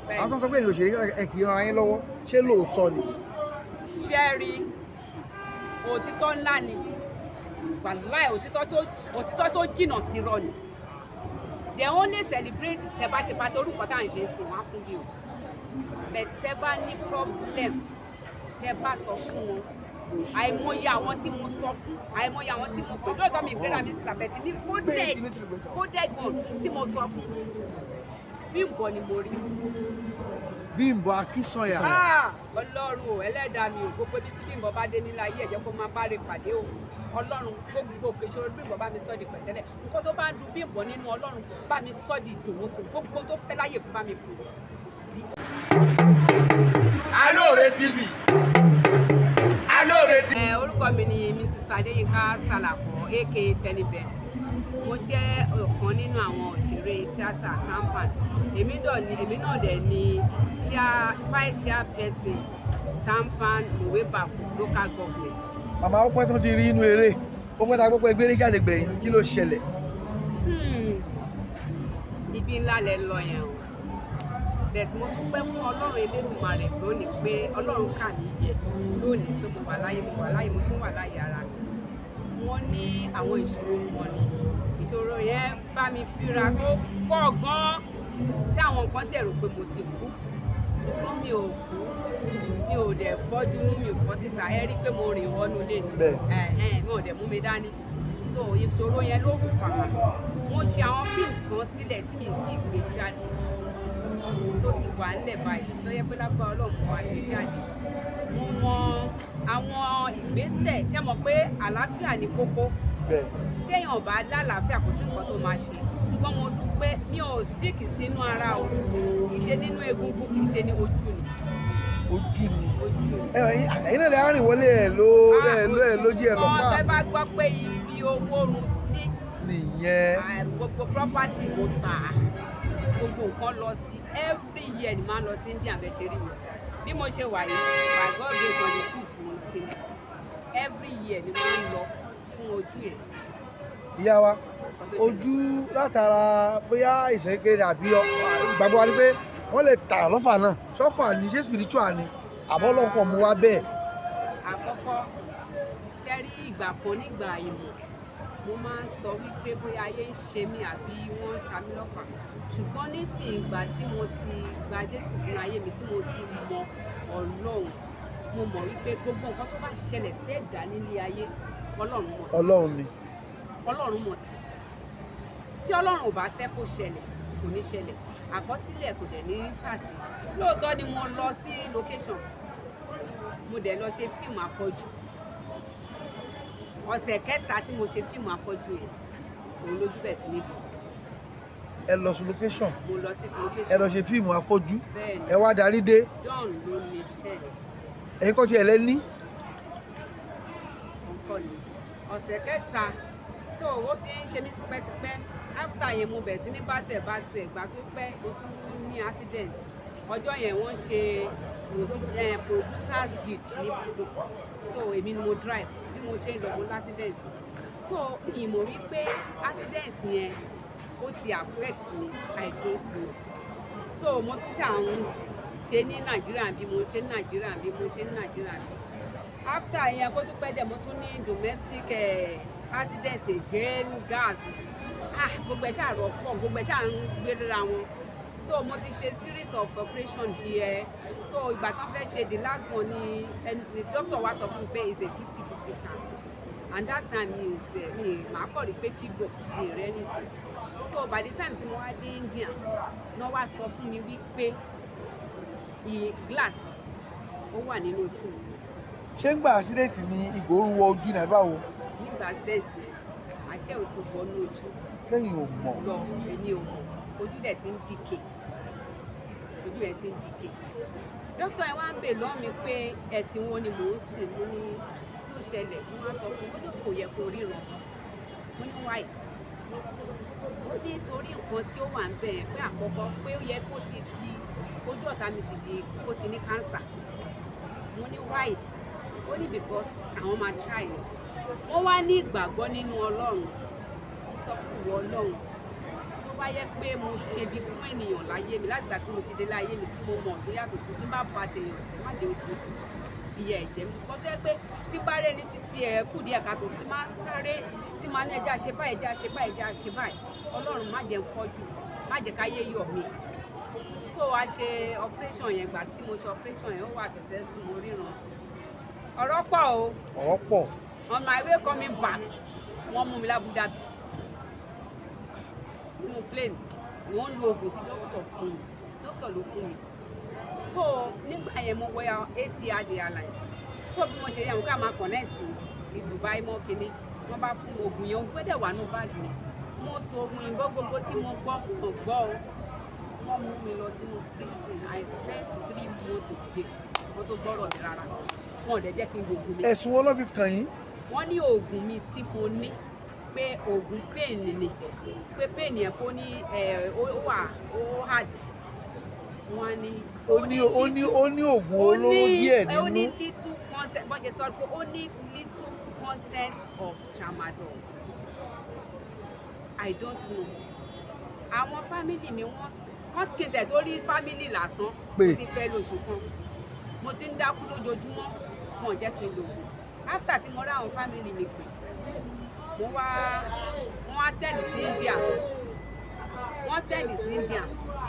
Àwọn tó ń sọ pé èyàn òṣèré ẹ kì í ran ara yín lọ́wọ́, ṣé lóòótọ́ ni? Ṣẹ́rí, òtítọ́ ńlá ni, wàláì, òtítọ́ tó jìnnà sí rọ ni. They only celebrate tẹ bá ṣe party. Orúkọ tá à ń ṣe sí wọn á kún bí o, but tẹ bá ní problem, tẹ bá sọ fún wọn, àìmọye àwọn tí mo sọ fún, àìmọye àwọn tí mo pè. Lóòótọ́ mi ìgbéra mi sísà bẹ̀tì ní coded, coded one tí mo sọ fún, Bímbọ́ ni mo rí. Bímbọ́ Akínsànyà. Ah, Ọlọ́run ò, ẹlẹ́dàá mi ò, gbogbo ibi tí Bímbọ́ bá dé nílé ayé, ẹ̀jẹ̀ kó máa bá rè pàdé o. Ọlọ́run, gbogbo òkè ìṣòro Bímbọ́, bá mi sọ di pẹ̀tẹ́lẹ̀. Nǹkan tó bá ń dùn Bímbọ́ nínú, Ọlọ́run, bá mi sọ di ìdùnnú fún. Gbogbo tó fẹ́ láyè, kó bá mi fún. Alóore TV, Alóore TV. Ẹ, orúkọ mi ni Mrs Adéyínká Sàlàkọ, aka Tenny Best. Mo jẹ́ ọ̀kan nínú àwọn òṣèré tíátà TAMPAN. Èmi náà dẹ̀ ni vice chairperson TAMPAN Mowe Bafo Local Government. Màmá, ó pẹ́ tó ti rí inú eré, ó pẹ́ tá a gbọ́ pé gbére jáde gbẹ̀yìn. Kí ló ṣẹlẹ̀? Ibi ńlá lẹ lọ yẹn o, bẹ́ẹ̀ tí mo dúpẹ́ fún Ọlọ́run Elédùmarè lónìí pé Ọlọ́run kà mí yẹ lónìí pé mo wà láyé, mo wà láyé, mo tún wà láyé ara mi. Wọ́n ní àwọn ìṣòro kan ni ìṣòro yẹn bá mi fíra tó pọ̀ gan-an, tí àwọn nǹkan tẹ̀ rò pé mo ti kú, ṣùgbọ́n mi ò kú, mi ò dẹ̀ fọ́jú nú, mi ò fọ́ títa. Ẹ rí i pé mo rìn wọnú ilé ni. Bẹ́ẹ̀. Mi ò dẹ̀ mú mi dání. So ìṣòro yẹn ló fà á. Mo ṣe àwọn fíìmù kan sílẹ̀ tí mi ti gbé jáde, tó ti wà nílẹ̀ báyìí, tó yẹ pé lágbára Ọlọ́run mo wà gbé jáde. Mo mọ àwọn ìgbésẹ̀ tí ẹ mọ̀ pé àlàáfíà ní kókó. Téèyàn bá lálàáfíà, kò sí nǹkan tó máa ṣe. Ṣùgbọ́n mo dúpẹ́, mi ò sick sínú ara o, kì í ṣe nínú egungun, kì í ṣe ní ojú ni. Ojú ni? Ojú ni. Ẹ, ẹ̀yin náà lè rìn wọlé ẹ ló ẹ ló ẹ lójú ẹ Wọn lọ́pàá. Tẹ́ bá gbọ́ pé ibi owó run sí Nìyẹn. Ah, gbogbo property mo tà á, gbogbo nǹkan lọ sí. Every year ni máa ń lọ sí India. Bẹ́ẹ̀ ṣe rí mi bí mo ṣe wà yìí, by God grace, on the 5th mo lọ sí India. Every year ni mo ń lọ fún ojú yẹn. Ìyá wa, Nǹkan tó ṣẹlẹ̀. Ojú látara bóyá ìṣẹ́ kékeré ni àbí ìgbàgbọ́ wa ni pé wọ́n lè tà lọ́fà náà, sọ́fà ní, ṣé spiritual ni àbọ̀ ọlọ́nkọ̀ mú wa bẹ́ẹ̀? Àkọ́kọ́, ṣe rí ìgbà kan nígbà ìmọ̀, mo máa ń sọ wípé bóyá ayé ń ṣe mí àbí wọ́n ń ta mí lọ́fà. Ṣùgbọ́n nísìnyí, ìgbà tí mo ti gba Jésù sínú ayé mi, tí mo ti mọ Ọlọ́run, mo mọ̀ wípé gbogbo nǹkan tó bá ṣẹlẹ̀ sí ẹ̀dá nílé ayé, Ọlọ́run mọ̀ sí. Ọlọ́run ni. Ọlọ́run mọ̀ sí. Tí Ọlọ́run ò bá fẹ́ kó ṣẹlẹ̀, kò ní ṣẹlẹ̀. Àkọsílẹ̀ kò dẹ̀ ní tà sí. Lóòótọ́ ni mo lọ sí location, mo dẹ̀ lọ ṣe fíìmù afọ́jú. Ọ̀sẹ̀ kẹta tí mo ṣe fíìmù afọ́jú yẹn, òun lójú bẹ̀ sí níbi. Ẹ lọ sí location? Mo lọ sí location. Ẹ lọ ṣe fíìmù afọ́jú? Bẹ́ẹ̀ ni. Ẹ wá darí dé? John ló ní iṣẹ́. Ẹ̀yin kọ́ tí ẹ lẹ́ ní. Nǹkan ni ọ̀sẹ̀ kẹta, so ó ti ń ṣe mí tipẹ́tipẹ́. After yẹn, mo bẹ̀rẹ̀ sí ní bátù ẹ̀. Gbà tó pẹ́, mo tún ní accident. Ọjọ́ yẹn, wọ́n ṣe producers guild ní Budo, so èmi ni mo drive. Bí mo ṣe ń lọ, mo ní accident. So ìmọ̀ wípé accident yẹn ó ti affect me, I don't know. So mo tún ṣà ń ṣe ní Nàìjíríà bí mo ṣe ní Nàìjíríà bí mo ṣe ní Nàìjíríà bí. After yẹn, kó tún pẹ́ dẹ̀, mo tún ní domestic accident again, gas. Ah, gbogbo ẹ̀ ṣáà rọ̀ pọ̀, gbogbo ẹ̀ ṣáà ń gbéra wọn. So mo ti ṣe series of operation here. So ìgbà tán fẹ́ ṣe the last one ni the doctor wa sọ fún mi pé it's a 50-50 chance, and that time mi ò tiẹ̀ mi màá kọ̀ rí pé figure mi rẹ́ anything. So by the time tí mo wá dé India náà, wá sọ fún mi wípé glass ó wà nínú ojú mi. Ṣé ń gba accident ni ìgò ń wọ ojú náà báwo? Nígbà accident yẹn, àṣẹ ò ti wọnú ojú. Lẹ́yìn ò mọ̀? Lọ, èmi ò mọ̀. Ojú dẹ̀ ti ń decay, ojú ẹ̀ ti ń decay. Dókítà ẹ̀ wá ń bè lọ́wọ́ mi pé ẹ̀sìn wo ni mò ń sìn. Mo ní ló ṣẹlẹ̀. Mo wá sọ fún un, ó ní kò yẹ kó ríran. Mo ní why? Ó ní torí nǹkan tí ó wà ń bẹ̀ yẹn, pé àkọ́kọ́, pé ó yẹ kó ti di ojú ọ̀tá mi ti di, kó ti ní cancer. Mo ní why? Ó ní because àwọn máa try ni. Wọ́n wá ní ìgbàgbọ́ nínú Ọlọ́run. Sọ pé ìwọ Ọlọ́run tó bá bá yẹ pé mo ṣebi fún ènìyàn láyé mi, láti ìgbà tí mo ti dé láyé mi tí mo mọ̀ tó yàtọ̀ sí, tí n bá ba tèèyàn jẹ́, má jẹ́ oṣooṣù fi ẹ̀jẹ̀ mi. Ṣùgbọ́n tó yẹ pé tí bá rẹ́ni títí ẹ̀ kù díẹ̀ káàtó, tí máa ń sáré, tí máa ní ẹja ṣe báyìí, ẹja ṣe báyìí, ẹja ṣe báyìí, Ọlọ́run má jẹ́ n fọ́jú, má jẹ́ káyé yọ̀ mí. So a ṣe operation yẹn. Gbà tí mo ṣe operation yẹn, ó wà successful, mo ríran. Ọ̀rọ̀ pọ̀ o. Ọ̀rọ̀ pọ̀. On my way coming back, wọ́n mú mi l'Abu Dhabi nínú plane. Wọ́n lo oògùn tí dókítà fún mi, dókítà ló fún mi. So nígbà yẹn, mo wọ Etihad Airline. So bí mo ṣe rí àwọn ká máa connect ní Dubai mọ́ kínní, wọ́n bá fún oògùn yẹn, oògùn dẹ̀ wà ní báàgì mi. Mo sọ oògùn ìbọn gbogbo tí mo gbọ́, mo gbọ́ o. Wọ́n mú mi lọ sínú prison. I spent 3 months in jail. Wọ́n tó gbọ́rọ̀ mi rárá, wọn ò dẹ̀ jẹ́ kí n gbógun mi. Ẹ̀sùn wo ló fi kàn yín? Wọ́n ní oògùn mi tí mo ní, pé oògùn pain ni, pé pain yẹn kó ní ẹ ó wà ó hard. Wọ́n ní Ó ní oògùn ó olóró díẹ̀ ó ní nínú. Little content, bọ́n ṣe sọ pé ó ní little content of tramadol. I don't know. Àwọn family mi, wọ́n kàn kí n tẹ̀ tó rí family lásán. Pé. Mo ti fẹ́ lóṣù kan, mo ti ń dákú lójoojúmọ́, wọn ò jẹ́ kí n lò ó. After tí mo rí àwọn family mi pè, mo wá, wọ́n wá send sí India. Wọ́n send sí India,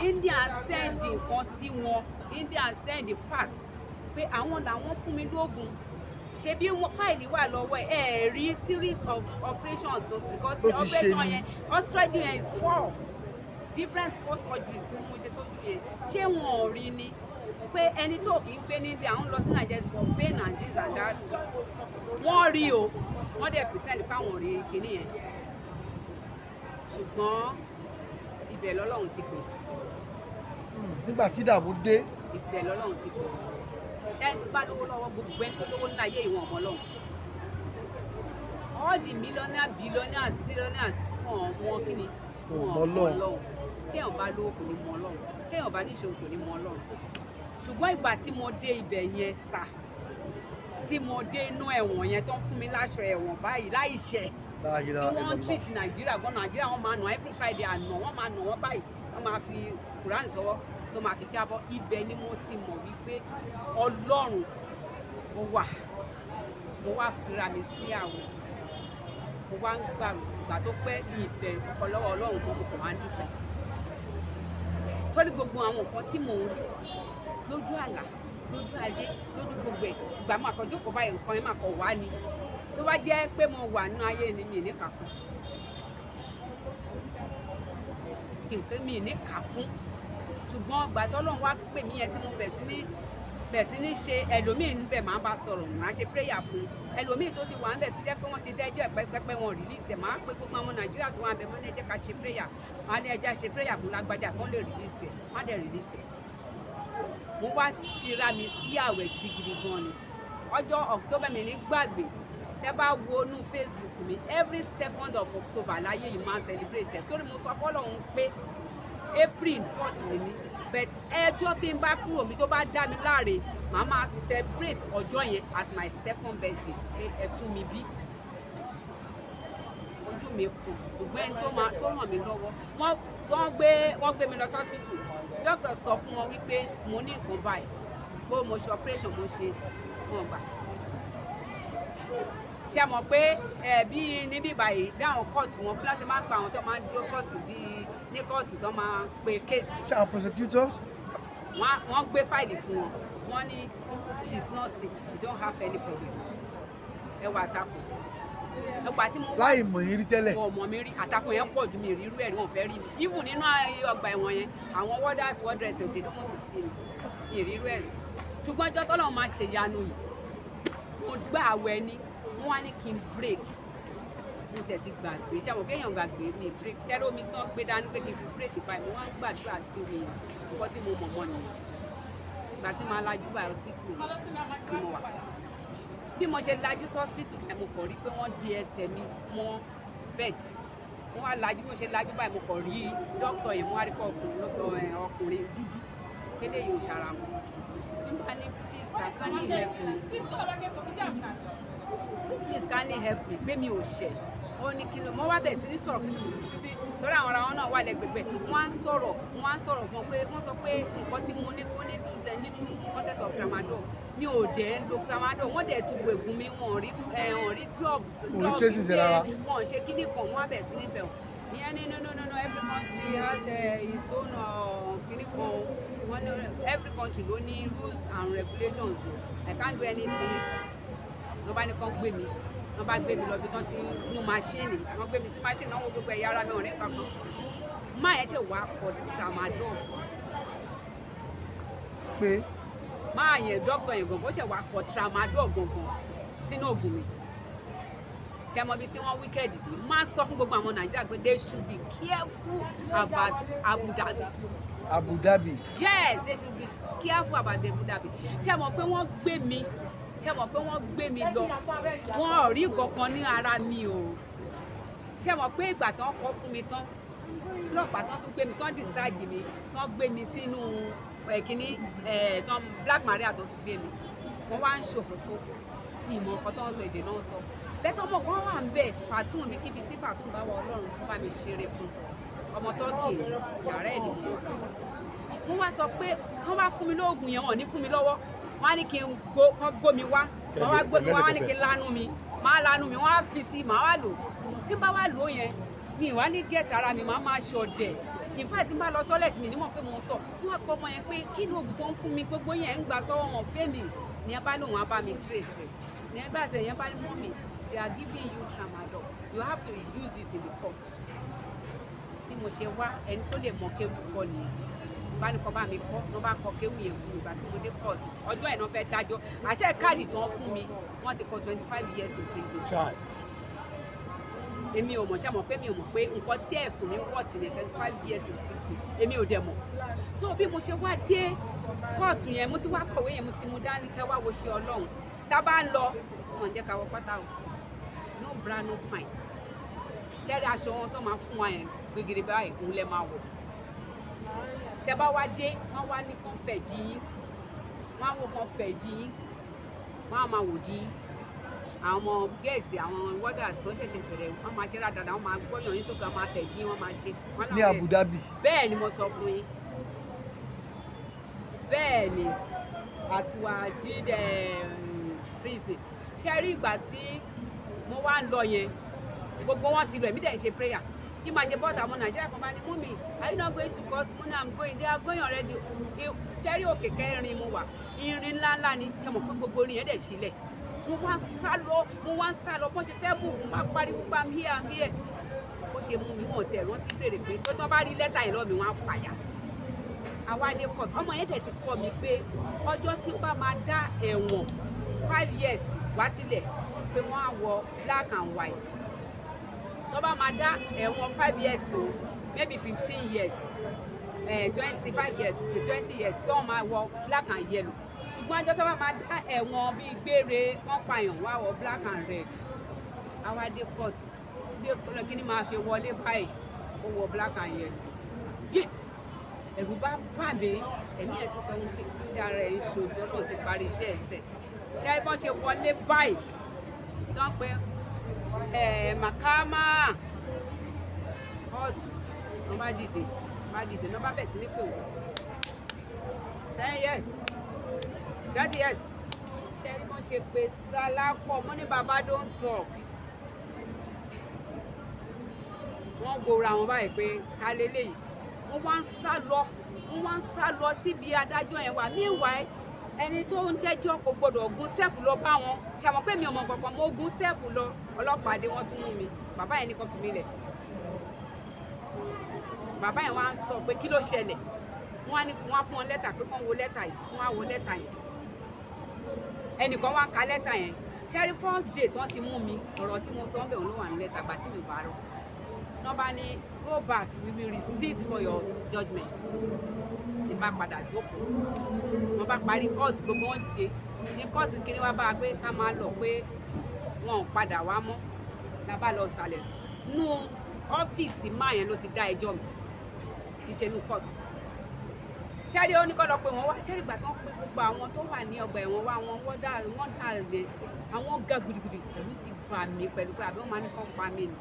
India send nǹkan sí wọn, India send fast pé àwọn làwọn fún mi lóògùn. Ṣebí wọn fáìlì wà lọ́wọ́ ẹ̀ ẹ̀ rí series of operations tó because Tó ti ṣe operation ni. yẹn, surgery yẹn is four different, four surgeries ni mo ṣe tó fi yẹn. Ṣé wọn ò rí ni pé ẹni tó kì í gbé ní India ń lọ sí Nàìjíríà for pain and this and that? Wọ́n rí o, wọ́n dẹ̀ pretend páwọn rí kinní yẹn, ṣùgbọ́n ibẹ̀ lọ́lọ́run ti pè. Nígbà tí ìdààmú dé. Ibẹ̀ lọ́lọ́run ti pè. Ṣé ẹni tó bá lówó lọ́wọ́, gbogbo ẹni tó lówó ní ayé, ìwọ̀n ọmọ Ọlọ́run, all the millionaires, billionaires, trillionaires, wọn ò mọ kíni. Wọn ò Wọn mọ ò mọ Ọlọ́run. Ọlọ́run. Kéèyàn bá lówó kò ní mọ Ọlọ́run, kéèyàn bá níṣòro kò ní mọ Ọlọ́run. Ṣùgbọ́n ìgbà tí mo dé ibẹ̀ yẹn sà, tí mo dé inú ẹ̀wọ̀n yẹn, tó ń fún mi láṣọ ẹ̀wọ̀n báyìí láì ṣẹ̀, La tí ilaha wọ́n ń illallah. treat Nàìjíríà gan. Nàìjíríà, wọ́n máa nà every Friday àná, wọ́n máa nà wọ́n báyìí, wọ́n máa fi Quran sọ́wọ́ tó máa fi jábọ́. Ibẹ̀ ni mo ti mọ̀ wípé Ọlọ́run ó wà. Mo wá fira mi sí àwẹ̀, mo wá ń gbà. Ìgbà tó pẹ́ ní ìbẹ̀ ọlọ́wọ́ Ọlọ́run kan, mo kàn wá ń dúpẹ́ torí gbogbo àwọn nǹkan tí mò ń rí lójú àlá, lójú ayé, lójú gbogbo ẹ̀. Ìgbà máa kàn jókòó báyìí, nǹkan yẹn máa kàn wá ni. Tó bá jẹ́ pé mo wà nínú ayé ni, mi ní kàkún nǹkan, mi ní kàkún. Ṣùgbọ́n ìgbà tí Ọlọ́run wá pè mí yẹn, tí mo bẹ̀ sí ní ṣe, ẹlòmíì ń bẹ̀ máa bá sọ̀rọ̀, máa ṣe prayer fún ẹlòmíì tó ti wà ń bẹ̀, tó jẹ́ pé wọ́n ti dẹ́jọ́ ẹ̀ pẹ́pẹ́pẹ́, wọn release ẹ̀. Máa pe gbogbo àwọn Nàìjíríà tó wà ń bẹ̀, wọ́n ní ẹ jẹ́ ká ṣe prayer, wọ́n á ní ẹ jẹ́ ṣe prayer fún lágbájá kán lè release ẹ̀. Wọ́n á dẹ̀ release ẹ̀. Mo wá fira mi sí àwẹ̀ gidigidi gan ni. Ọjọ́ October mi ní gbàgbé. Tẹ́ bá wo inú Facebook mi, every second of October láyé yìí máa ń celebrate ẹ̀, torí mo sọ fọ́lọ́run pé April 4 ni mí, but ẹjọ́ tí n bá kúrò mi, tó bá dá mi láre, màá máa celebrate ọjọ́ yẹn as my second birthday, pé ẹ tún mi bí, ojú mi kù. Ṣùgbọ́n ẹni tó máa tó ràn mí lọ́wọ́, wọ́n gbé mi lọ sí hospital. Doctor sọ fún wọn wípé mo ní nǹkan báyìí, pé mo ṣe operation, mo ṣe, wọn gbà. Ṣe mọ̀ pé ẹ bí níbí báyìí dáhùn kóòtù wọn, bí wọ́n ṣe máa ń pa àwọn tó máa ń dúró kóòtù, bíi ní kóòtù tó máa ń pe case. Ṣé àwọn prosecutors? Wọ́n gbé fáìlì fún wọn, wọ́n ní she is not sick, she don't have any problem. Ẹ wà àtakò ẹgbà tí mo wá. Láì mọ̀ yín rí tẹ́lẹ̀? Wọn ò mọ̀ mi rí. Àtakò yẹn pọ̀ ju mi rí irú ẹ̀ rí. Wọn ò fẹ́ rí mi. Even nínú ọgbà ẹ̀wọ̀n yẹn, àwọn warders, wardress, they don't want to see me. Mi rí irú ẹ̀ rí. Ṣùgbọ́n ọjọ́ tọ́lọ́run máa ṣe ìyanu yìí, mo gbà àwẹ̀ ni, wọ́n wá ní kí n break. Mo tẹ̀ ti gbàgbé. Ṣé àwọn kéèyàn gbàgbé mi break? Ṣé omi tí wọ́n gbé dání pé kí n fi break báyìí, mo wá ń gbàdúrà sí omi yẹn. Nǹkan tí mo mọ̀ mọ́ nìyẹn. Ìgbà tí màá lajú báyìí, hospital ni mo wà. Bí mo ṣe lajú sí hospital báyìí, mo kàn rí pé wọ́n di ẹsẹ̀ mi mọ́ bed. Mo wá lajú. Bí mo ṣe lajú báyìí, mo kàn rí dókítà yẹn. Mo wá rí kọ́ ọkùnrin, ọkùnrin dúdú pélé yìí ò ṣara wọn nígbà ní, "Please sir, can you help me? Please, can you help me?" Pé mi ò ṣẹ̀. Ó ní kí ló mo wá bẹ̀rẹ̀ sí ní sọ̀rọ̀ fìtìfìtì, torí àwọn ará wọn náà wà lẹ́gbẹ̀gbẹ̀. Wọ́n á ń sọ̀rọ̀ fún un pé wọ́n sọ pé nǹkan tí mo ní kó ní tún tẹ ní content of tramadol, mi ò dẹ̀ ń lo tramadol. Wọ́n dẹ̀ tún gbẹ̀gùn mi, wọ́n rí ẹ̀, wọ́n rí drug. Wọ́n rí traces ẹ̀ rárá. Wọ́n ṣe kíní kan. Wọ́n á bẹ̀rẹ̀ sí ní bẹ̀rù ìyẹn ní no, no, no, no, every country has its own kíní kan. Wọ́n ní every country ló ní rules and regulations o. I can't do anything. Wọ́n bá ní kán gbé mi, wọ́n bá gbé mi lọ bí tán ti nu machine. Wọ́n gbé mi sí machine náà, wọ́n gbogbo ẹ̀yà ara mi ò ní kankan. Má yẹn ṣe wàá kọ tramadol fún Pé máa yẹn, dókítà yẹn gbọ̀ngàn, ó ṣe wàá kọ tramadol gbọ̀ngàn sínú oògùn mi. Kẹmọ bíi tí wọ́n wicked dé. Máa sọ fún gbogbo àwọn Nàìjíríà pé they should be careful about Abu Dhabi. Abu Dhabi. Yes, they should be careful about Abu Dhabi. Ṣé mọ̀ pé wọ́n gbé mi, ṣé mọ̀ pé wọ́n gbé mi lọ, wọ́n ò rí nǹkan ní ara mi o. Ṣé mọ̀ pé ìgbà tán kọ́ fún mi tán, lọ́pàá tán tún gbé mi tán, discharge mi tán, gbé mi sínú ẹ̀ kínní ẹ̀ tán, Black Maria tó fi gbé mi, wọ́n wá ń ṣòfófó. Ìmọ̀ nǹkan tó ń sọ, èdè náà sọ bẹ́ẹ̀. Tó mọ̀ kán wà ń bẹ̀ Fatun ní kíbi tí Fatun bá wọ, Ọlọ́run kó bá mi ṣeré fún ọmọ Tọ́kì, yàrá ẹ̀ nìyẹn. Mo wá sọ pé tí wọ́n bá fún mi lóògùn yẹn, wọ́n ò ní fún mi lọ́wọ́. Wọ́n á ní kí n gbó, kán gbómi wá. Wọ́n wá gbómi wá, wọ́n á ní kí n lánú mi, máa lánú mi, wọ́n á fi sí, màá wá lò. Tí n bá wá lò yẹn, mi wá ní get ara mi, màá máa ṣọ̀dẹ̀. In fact, tí n bá lọ toilet, mi nímọ̀ pé mo ń tọ̀. Wọ́n á kọ́ ọmọ yẹn pé kí ni oògùn tó ń fún mi, gbogbo yẹn ń gbà sọ́wọ́ wọn fẹ́ mi ní. Ẹ bá lóun á bá mi trace ẹ̀ ní. Ẹ bá ṣe yẹn bá ní, "Mummy, they are giving you tramadol, you have to use it in the court." Bí mo ṣe wá ẹni tó lè mọ kéwù kọ nìyẹn, bá ní kọ́ bá mi kọ́ ló bá kọ kéwù yẹn fún mi. Ìgbà tí mo dé court, ọjọ́ ẹ̀ náà fẹ́ dájọ́ àṣẹ káàdì tán fún mi, wọ́n ti kọ 25 years in prison. Chai. Èmi ò mọ̀. Ṣe mọ̀ pé mi ò mọ̀ pé nǹkan tí ẹ̀sùn mi wọ̀ tì ní 25 years in prison? Èmi ò dẹ̀ mọ̀. So bí mo ṣe wá dé kóòtù yẹn, mo ti wá kọ̀wé yẹn, mo ti mú dání. Kẹ́ wá wo ṣe Ọlọ́run. Tá a bá ń lọ, wọn jẹ́ ká wọ pátá o, no bra, no pant. Ṣẹ́rí aṣọ wọn tó máa fún wa yẹn gbẹgẹdẹ báyìí, òun lẹ máa wọ̀. Tẹ bá wá dé, wọ́n wá ní kán fẹ̀ dí yín, wọ́n á wò kán fẹ̀ dí yín, wọ́n á máa wò dí yín. Àwọn ọmọ gẹ̀ẹ́sì, àwọn warders tó ṣẹ̀ṣẹ̀ bẹ̀rẹ̀, wọ́n máa ṣe rádàdà, wọ́n máa gbọ́yàn yín sókè, wọ́n máa tẹ̀ dí, wọ́n máa ṣe. Wọ́n Ní láwọn Abu Dhabi. Bẹ́ẹ̀ ni mo sọ fún yín, bẹ́ẹ̀ ni àtiwá jíde prison. Ṣe rí ìgbà tí mo wá ń lọ yẹn, gbogbo wọn ti lọ, èmi dẹ̀ ń ṣe prayer. Kí máa ṣe bọ́ọ̀tà, ọmọ Nàìjíríà kan bá ní, "Mummy, are you not going to court?" Mo ní, "I'm going, they are going already." Ṣe rí òkè kẹrin mo wà, irin ńláńlá ni. Ṣe mọ̀ pé gbogbo irin yẹn dẹ̀ sílẹ̀? Mo wá ń sá lọ, mo wá ń sá lọ. Bọ́n ṣe fẹ́ mú fún bá pariwo pa, "I'm here, I'm here." Bó ṣe mú mi, wọn ò tiẹ̀ rántí béèrè pé tó tán bá rí lẹ́tà yẹn lọ́ọ̀ mi, wọ́n á fàyà. Àwa dé court, ọmọ yẹn dẹ̀ ti kọ́ mi pé ọjọ́ tí ó bá máa dá ẹ̀wọ̀n 5 years wá sílẹ̀, pé wọ́n á wọ black and white. Tó bá máa dá ẹ̀wọ̀n 5 years tó maybe 15 years, 25 years, 20 years, pé wọ́n máa wọ black and yellow. Ṣùgbọ́n ọjọ́ tó bá máa dá ẹ̀wọ̀n bíi gbére, wọ́n pààyàn, wá wọ black and red. Àwa dé court, bí kíní máa ṣe wọlé báyìí, ó wọ black and yellow. Yé, ẹ̀rù bá bà mí. Ẹ̀mí ẹ̀ ti sọ wípé dára ẹ̀ ń ṣojú, Ọlọ́run ti parí iṣẹ́ ẹ̀sẹ̀. Ṣé bọ́n ṣe wọlé báyìí tán pé ẹ̀ màkàmá kóòtù, wọ́n bá dìde, wọ́n bá dìde, wọ́n bá bẹ̀ sí ní pè wọ́n, 10 years, 20 years. Ṣé bọ́n ṣe pé sálápọ̀ mo ní, "Bàbá, don't talk." Wọ́n gbòòrò àwọn báyìí pé ká lélẹ́yìí. Wọ́n wá ń sá lọ, wọ́n wá ń sá lọ síbi adájọ́ yẹn wà. Meanwhile, ẹni tó ń jẹ́jọ́ kò gbọ́dọ̀ gun step lọ bá wọn. Ṣàmọ̀ pé mi ò mọ̀ kankan, mo gun step lọ, ọlọ́pàá dé, wọ́n tún mú mi. Bàbá yẹn ní kó fi mí lẹ̀. Bàbá yẹn wá ń sọ pé kí ló ṣẹlẹ̀. Wọ́n á ní wọ́n á fún wọn lẹ́tà pé kán wo lẹ́tà yìí. Wọ́n á wo lẹ́tà yẹn, ẹnìkan wá ka lẹ́tà yẹn. Ṣẹ́rí first day tí wọ́n ti mú mi, ọ̀rọ̀ tí mo sọ ń bẹ̀, òun ló wà ní lẹ́tà. Gbà tí mi ò bá rọ wọ́n bá ní, "Go back, we will receipt for your judgement." Ní bá padà jókòó, wọ́n bá parí kóòtù, gbogbo wọn dìde ní kóòtù. Kí ni wọ́n bá wa pé ká máa lọ, pé wọn ò padà wá mọ́. La bá lọ sàlẹ̀ nú ọ́fíìsì máa yẹn ló ti dá ẹjọ́ mi, kì í ṣe nú kóòtù. Ṣẹ́rí, ó ní kọ́ lọ pé wọ́n wá. Ṣẹ́rí, ìgbà tó ń pe gbogbo àwọn tó wà ní ọgbà ẹ̀wọ̀n wá, wọn wọ́n dà, wọ́n dà lé àwọn ga gudugudu. Ẹ̀rù ti bà mí pẹ̀lú pé àbí wọ́n máa ní kọ́ pa mí ni.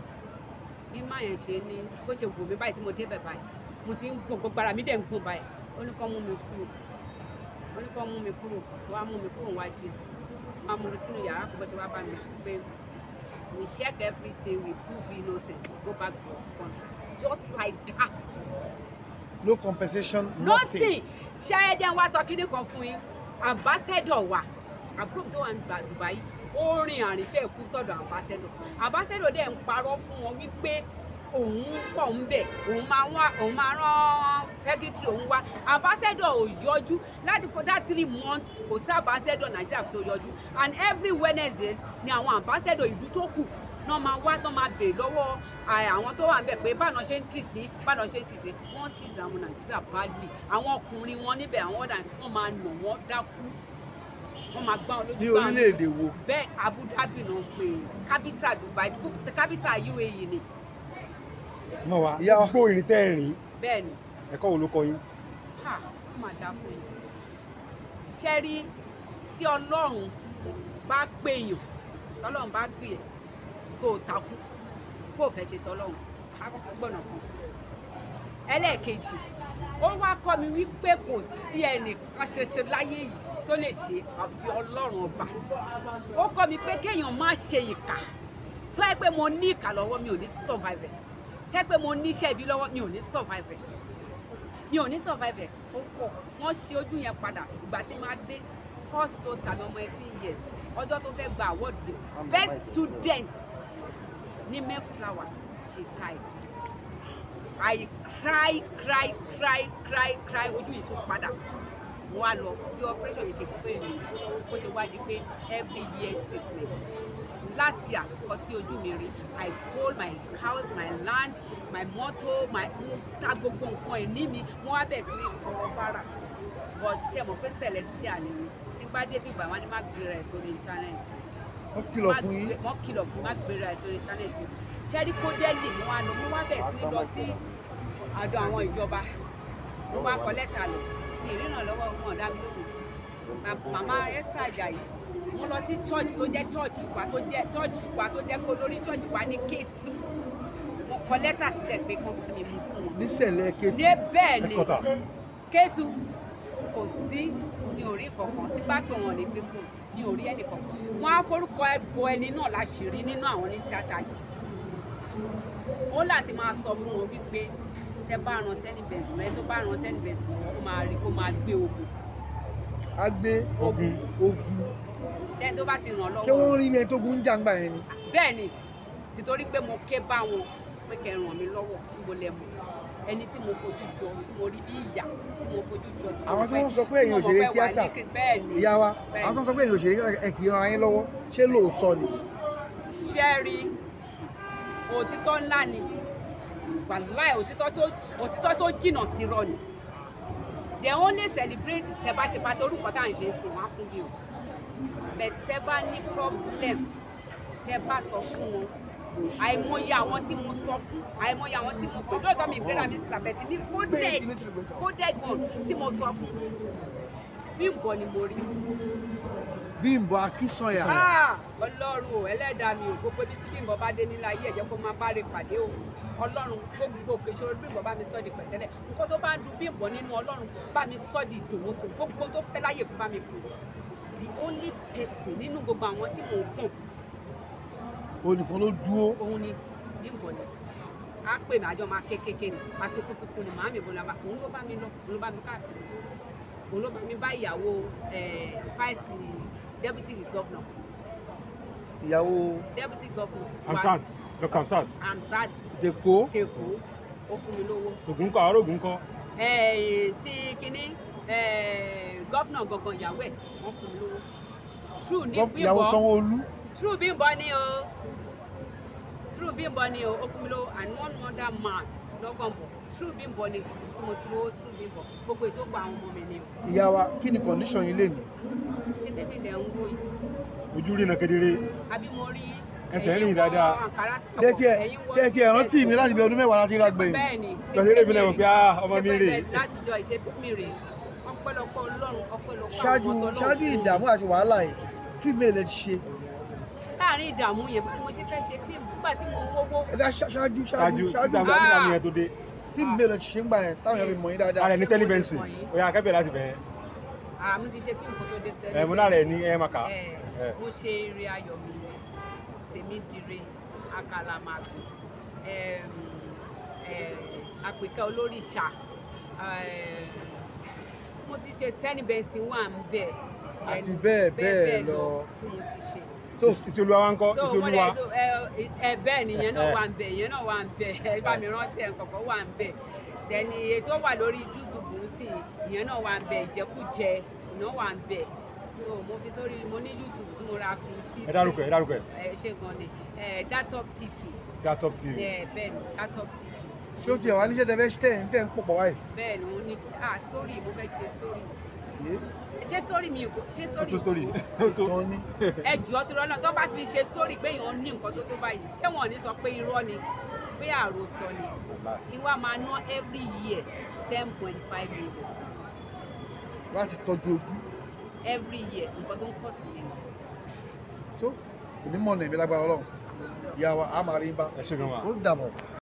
Bí má yẹn ṣe ní bó ṣe wò mí báyìí tí mo débẹ̀ báyìí, mo ti ń gbọ̀n, gbogbo ara mi dẹ̀ ń gbọ̀n báyìí. Ó ní kọ́ mú mi kúrò, ó ní kọ́ mú mi kúrò. Wá mú mi kúrò wájú ẹ̀, wá mú mi sínú yàrá kó bó ṣe wá bá mi pé, "We check everything, we prove innocent, go back to your country." Just like that. No compensation, nothing. Nothing. Ṣé ẹ jẹ́ n wá sọ kíní kan fún yín? Ambassador wa, àbúrò mi tó wà ní Dubai, ó rìn àrìnfẹ́ kú sọ́dọ̀ ambassador. Ambassador dẹ̀ ń parọ́ fún wọn wípé òun pọ̀ ń bẹ̀, òun máa wá, òun máa rán secretary òun wá. Ambassador ò yọjú láti for that 3 months. Kò sí ambassador Nàìjíríà tó yọjú. And every Wednesdays ni àwọn ambassador ìlú tó kù náà máa wá, tó máa béèrè lọ́wọ́ àwọn tó wà ń bẹ̀ pé báwọn ṣe ń tì sí, báwọn ṣe ń tì sí. Wọ́n tì sí àwọn Nàìjíríà badly. Àwọn ọkùnrin wọn níbẹ̀, àwọn ọ̀dà, wọ́n máa nà wọ́n dákú, wọ́n máa gbá wọn lójú Ní gbá wọn. orílẹ̀-èdè wo? Bẹ́ẹ̀, Abu Dhabi náà ń pè é, capital Dubai, capital UAE ni. Mọ̀ wá. Ìyá wa. Gbogbo ìrìn tẹ́ ẹ rìn, Bẹ́ẹ̀ ni. ẹ̀kọ́ wo ló kọ́ yín? Ha, ó máa dáa fún yín. Ṣe rí, tí Ọlọ́run bá pèèyàn, tọ́lọ́run bá pè ẹ́, tó o takú kó o fẹ́ ṣe tọ́lọ́run, akọ́kọ́ gbọ̀nà kan. Ẹlẹ́ẹ̀kejì, ó wá kọ́ mi wípé kò sí ẹnìkan ṣoṣo láyé yìí tó lè ṣe àfi Ọlọ́run Ọba. Ó kọ́ mi pé kéèyàn má ṣe ìkà. Tó yẹ pé mo ní ìkà lọ́wọ́, mi ò ní survive ẹ̀. Tẹ́ pé mo ní iṣẹ́ ibi lọ́wọ́, mi ò ní survive ẹ̀, mi ò ní survive ẹ̀. Ó pọ̀, wọ́n ṣe ojú yẹn padà. Ìgbà tí máa dé, first daughter mi, ọmọ 18 years, ọjọ́ tó fẹ́ gba award, the best student ní Mayflower, she died. I cry, cry, cry, cry, cry. Ojú yìí tún padà. Mo wá lọ bí operation yìí ṣe fail mi, bó ṣe wá di pé every year treatment. Last year, nǹkan tí ojú mi rí, I sold my house, my land, my motor, my, mo ta gbogbo nǹkan ìní mi. Mo wá bẹ̀rẹ̀ sí ní tọrọ bárà. But ṣe mọ̀ pé Celestial ni mi, tí n bá dé bíbá wọn ni má gbéra ẹ̀ sórí internet. Wọ́n kìlọ̀ fún yín. Wọ́n kìlọ̀ fún, má gbéra ẹ̀ sórí internet. Ṣẹ́rí, kódẹ́lì mo wá lọ, mo wá bẹ̀rẹ̀ sí ní lọ sí àdó àwọn ìjọba. Mo wá kọ lẹ́tà lọ ní ìrìnàlọ́wọ́, wọn ò dá mi lóhùn. Màmá Esther Ajayi, mo lọ sí church tó jẹ́ church wa, tó jẹ́ church wa, tó jẹ́ kó lórí church wa ní Kétu. Mo kọ lẹ́tà sílẹ̀ pé kán bá mi mú fún wọn. Nísẹ̀lẹ̀ Kétu? Ní bẹ́ẹ̀ ni. Headquarter. Kétu. Kò sí, mi ò rí kankan. Tí bá pè wọ́n ní gbé fún mi, ò rí ẹnì kankan. Wọ́n á forúkọ ẹbọ ẹni náà láṣìírí nínú àwọn ní tíátà yìí. Ó láti máa sọ fún wọn wípé tẹ bá ran Tẹ́ni Benz lọ́wọ́, tó bá ran Tẹ́ni Benz lọ́wọ́, ó máa rí, ó máa gbé ogun. Á gbé ogun. Ogun. Tẹ́ni tó bá ti ràn lọ́wọ́. Ṣé wọ́n rí ẹni tó gun ń jàǹgbà yẹn ni? Bẹ́ẹ̀ ni, títorí pé mo ké bá wọn pé kẹ́ ràn mí lọ́wọ́, níbo lẹ mọ̀ ẹni tí mo fojú jọ, tí mo rí bí ìyá tí mo fojú jọ, tí mo Àwọn tí mọ̀ wọ́n sọ pé tí ẹ̀yin mo mọ̀ òṣèré pé wà tíátà, bẹ́ẹ̀ ni. Ìyá wa, Bẹ́ẹ̀ àwọn ni. tó ń sọ pé ẹ̀yin òṣèré tíátà ẹ kì í ran ara yín lọ́wọ́, ṣé lóòótọ́ ni? Ṣẹ́rí, òtítọ́ ńlá ni. Wàláì, òtítọ́ tó jìnnà sí rọ ni. They only celebrate tẹ bá ṣe party. Orúkọ tá à ń ṣe sí wọn á kún bí o, but tẹ bá ní problem, tẹ bá sọ fún wọn, àìmọye àwọn tí mo sọ fún, àìmọye àwọn tí mo pè lóòótọ́, mi ìgbéra mi sàbẹ̀tì ní coded, coded one tí mo sọ fún, Bímbọ́ ni mo rí. Bímbọ́ Akínsànyà. Ah, Ọlọ́run o, ẹlẹ́dàá mi ò, gbogbo ibi tí Bímbọ́ bá dé nílé ayé, ẹ̀jẹ̀ kó máa bá rè pàdé o. Ọlọ́run, gbogbo òkè ìṣòro Bímbọ́, bá mi sọ di pẹ̀tẹ́lẹ̀. Nǹkan tó bá ń dùn Bímbọ́ nínú, Ọlọ́run bá mi sọ di ìdùnnú fún. Gbogbo tó fẹ́ láyè, kó bá mi fún. The only person nínú gbogbo àwọn tí mò ń kàn, Onìkan ló dúró. Òun ni Bímbọ́ ni. Á pè mí, àjọ máa kékeré ni, àsukúsukú ni màámi bọ́lá bá. Òun ló bá mi lọ, òun ló bá mi káàkiri, òun ló bá mi bá ìyàwó vice deputy governor. Ìyàwó Deputy governor. Amsat, Dr. Amsat. Amsat. Èkó. Tèkó. Ó fún mi lówó. Tògùn kọ́, àárọ̀ Ògùn kọ́. Tí kinní governor gangan, ìyàwó ẹ̀, wọ́n fún mi lówó true ní Ìyàwó Bímbọ́. Sanwó-Olú. True Bímbọ́ ni o, true Bímbọ́ ni o. Ó fún mi lówó and one other man lọ́gànbọ̀. True Bímbọ́ ni tí mo ti lówó. True Bímbọ́, gbogbo ètò gba àwọn ọmọ mi ni o. Ìyá wa, kí ni condition yín lè ní? Ṣé bébí lẹ̀ ń wò yìí? Ojú rí na kedere. Àbí mo rí? Ẹsẹ̀ ẹ̀yin rìn wọ dáadáa. àǹkárá papọ̀, Tẹ́tí ẹ ẹ̀yin wọ tẹ́tí ẹ rántí mi láti bí ọdún 10 láti rí agbẹ̀yìn. Bẹ́ẹ̀ ni. Lọ́sẹ̀ eré mi náà wò pé, ah, ọmọ mi rè. Látijọ́ ìṣe mi rè. Ọpẹ́lọpẹ́ Ọlọ́run, ọpẹ́lọpẹ́ Ṣáájú àwọn tọ́lọ́run ṣáájú fún mi. Ìdààmú àti wàhálà yìí, fíìmù èlé ti ṣe? Láàárín ìdààmú yẹn, báwo ni mo ṣe fẹ́ ṣe fíìmù nígbà tí mo ń wówó? Ẹ dá ṣáájú ṣáájú Ṣáájú ṣáájú títà títà mi yẹn tó dé. Fíìmù mélòó ti ṣe ń gbà yẹn táwọn èèyàn fi mọ̀ yín dáadáa? Ara ẹ̀ ní Tẹ́lí Bẹ́ǹsì. Ó yá, akẹ́bẹ̀ láti bẹ̀rẹ̀. Àmì ti ṣe fíìmù kó tó dé tẹ́lẹ̀. Ẹ̀ mo lára ẹ̀ ní ẹ̀ máa kà á. Ẹ, mo ṣe Eré Ayọ̀ Mi, Tèmi Dire, Àkàlàmàgbò, Àpèkẹ́ Olórìṣà, mo ti ṣe Tẹ́nì Bẹ́ǹsì wà ń bẹ̀. Àti bẹ́ẹ̀ bẹ́ẹ̀ lọ. Tí mo ti ṣe. Tó Iṣẹ́ Olúwa wa ń kọ́? So Iṣẹ́ mo Olúwa. lè tó ẹ bẹ́ẹ̀ ni, ìyẹn náà Eh. wà ń bẹ̀, ìyẹn náà wà ń bẹ̀. Ẹ bá mi rántí ẹ kọ̀ọ̀kan wà ń bẹ̀. Dẹni ètò wà lórí YouTube ń sìn, ìyẹn náà wà ń bẹ̀. Ìjẹkújẹ ìyẹn wà ń bẹ̀. So mo fi sórí, mo ní YouTube tí mo ra fi sí. Ẹ dárúkọ ẹ, dárúkọ ẹ. Ẹ ṣe gan ni, ẹ Datop TV. Datop TV. Ẹ bẹ́ẹ̀ ni, Datop TV. Ṣé ó tiẹ̀ wá níṣẹ́ tẹ fẹ́ tẹ̀ ń pọ̀ pọ̀ báyìí? Bẹ́ẹ̀ ni, mo ní ah story, mo fẹ́ ṣe story. Yé, Ṣé story mi kò ṣe Ó story? tó story. Ó tó. Tán ní. Ẹ jọ̀ọ́, torí Ọlọ́run, tó bá fi ṣe sórí pé èèyàn ní nǹkan tó tó báyìí, ṣé wọn ò ní sọ pé irọ́ ni, pé àròsọ ni? Ìwà máa ná every year 10.5 million. Láti tọ́jú ojú? Every year, nǹkan tó ń pọ̀ sí nìyẹn. Tó onímọ̀ ọ̀nà ìmí lágbára Ọlọ́run. Ìyá wa, a máa rí yín bá. Ẹ ṣé gan ma. Ó dàbọ̀.